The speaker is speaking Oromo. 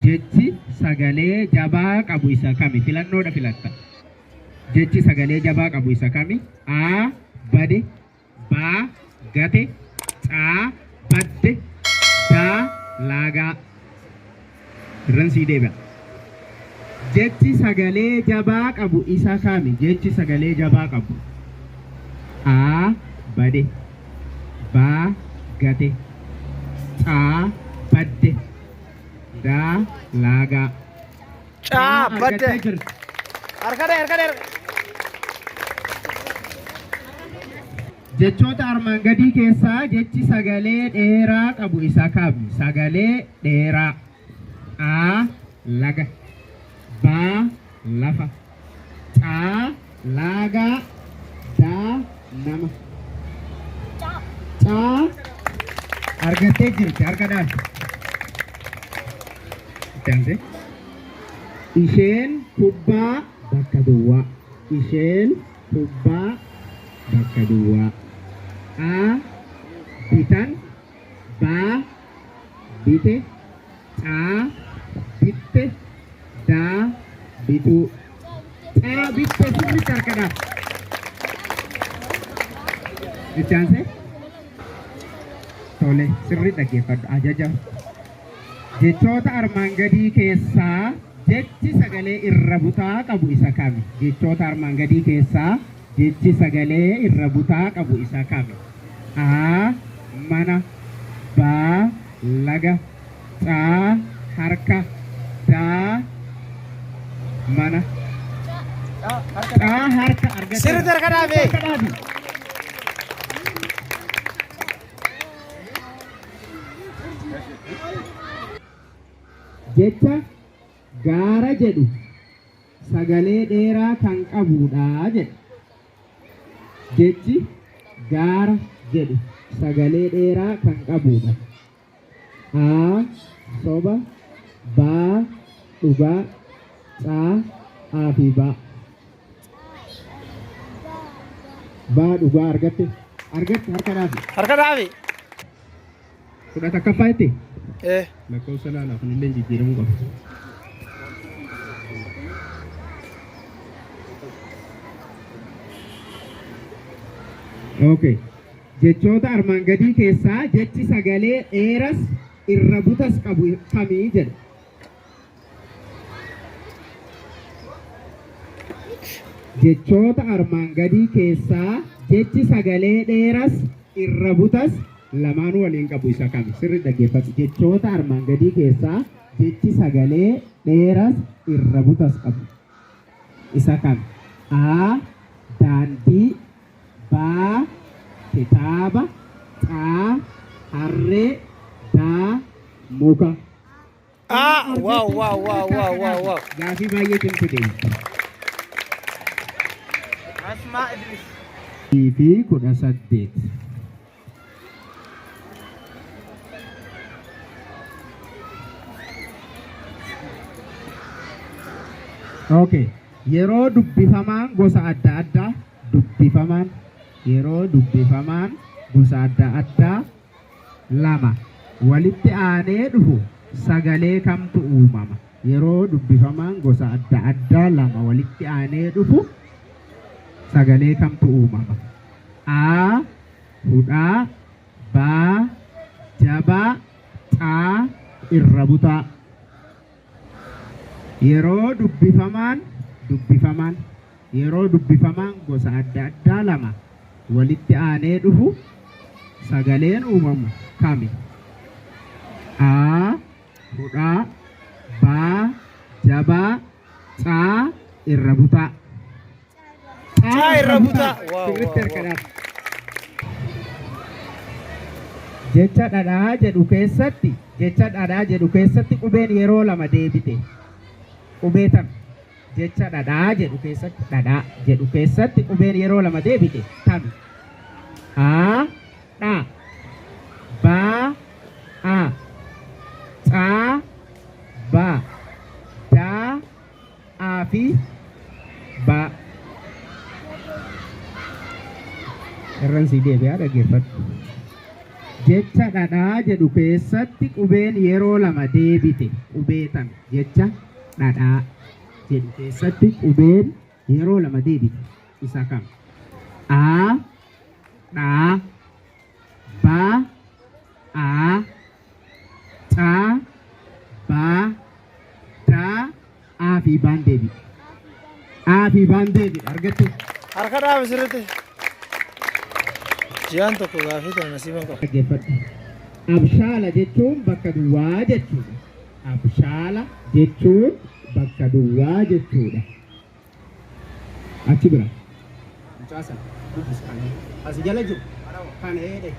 Jechi sagalee jabaa qabu isa kami? Filannoodha filatta. Jechi sagalee jabaa qabu isa kami? A. Bade, B. Gate, C. Badde, D. Laagaa. Irran sii deebi'a. Jechi sagalee jabaa qabu isa kami? Jechi sagalee jabaa qabu. A. Bade, B. Gate, C. Badde, D. Laagaa. Caa badde. Argattee jirti. Harka dhahee harka dhahee. Jechoota armaan gadii keessaa jechi sagalee dheeraa qabu isa kami? Sagalee dheeraa. A. Laga. B. Lafa. C. Laagaa. D. Nama. C. Argattee jirti. Harka dhaabi. Itti aansee. Isheen kubbaa bakka duwwaa. Isheen kubbaa bakka duwwaa. A. Bitan. B. Bite. C. Bitte. D. Bituu. C. Bitte sirriitti harka dhaabi. Itti aansee. Tole sirrii dhaggeeffadhu ajaja. Jechoota armaan gadii keessaa jechi sagalee irra butaa qabu isa kami? Jechoota armaan gadii keessaa jechi sagalee irra butaa qabu isa kami? A. Mana, B. Laga, C. Harka, D. Mana. C. Harka argateera. Sirriitti harka dhaabi. Harka dhaabi. Jecha gaara jedhu sagalee dheeraa kan qabuudha jedha. Jechi gaara jedhu sagalee dheeraa kan qabuudha. A. Soba, B. Dhugaa, C. A fi B. B dhugaa argatte. Argatte harka dhaabi. Harka dhaabi. 11ffaa jettee? Ee. Lakkoofsa laalaa kunillee jijjiiramuu qaba. Okay. Jechoota armaan gadii keessaa jechi sagalee dheeras irra butas qabu kamii jedha. Jechoota armaan gadii keessaa jechi sagalee dheeras irra butas lamaanuu waliin qabu isa kami? Sirri dhaggeeffadhu. Jechoota armaan gadii keessaa jechi sagalee dheeras irra butas qabu isa kami? A. Daandii, B. Kitaaba, C. Harree, D. Muka. Ah, wow, wow, wow, wow, wow, wow. Gaafii baay'ee cimtu deemte. Asmaa Idris. Fi 18. Okay. Yeroo dubbifamaan gosa adda addaa dubbifamaan yeroo dubbifamaan gosa adda addaa 2 walitti aanee dhufu sagalee kamtu uumama? Yeroo dubbifamaan gosa adda addaa 2 walitti aanee dhufu sagalee kamtu uumama? A. Hudhaa, B. Jabaa, C. Irra butaa. Yeroo dubbifamaan dubbifamaan Yeroo dubbifamaan gosa adda addaa 2 walitti aanee dhufu sagaleen uumamu kami? A. Hudhaa, B. Jabaa, C. Irra butaa. C. Irra butaa. Wow, Sirriitti wow, harka wow. dhaabi. Jecha dhadhaa jedhu keessatti jecha dhadhaa jedhu keessatti qubeen yeroo 2 deebite qubee tami? Jecha dhadhaa jedhu keessatti dhadhaa jedhu keessatti qubeen yeroo 2 deebite tami? A. Dha, B. A, C. B, D. A fi B. Irran sii deebi'aa dhaggeeffadhu. Jecha dhadhaa jedhu keessatti qubeen yeroo lama deebite qubee tami? Jecha dhadhaa jedhu keessatti qubeen yeroo lama deebite isa kam? A, dha, B, A, C, B, D. A fi B'n deebi'e. A fi B'n deebi'e argattu. Harka dhaabi sirriitti. Ji'aan tokko gaafii tana nasiiban qaba. Dhaggeeffadhu. Abshaala jechuun bakka duwwaa jechuudha. Abshaala jechuun bakka duwwaa jechuudha. Achi bira. Mucaa sana dubbis kan asii jala jiru. Kan eedhe.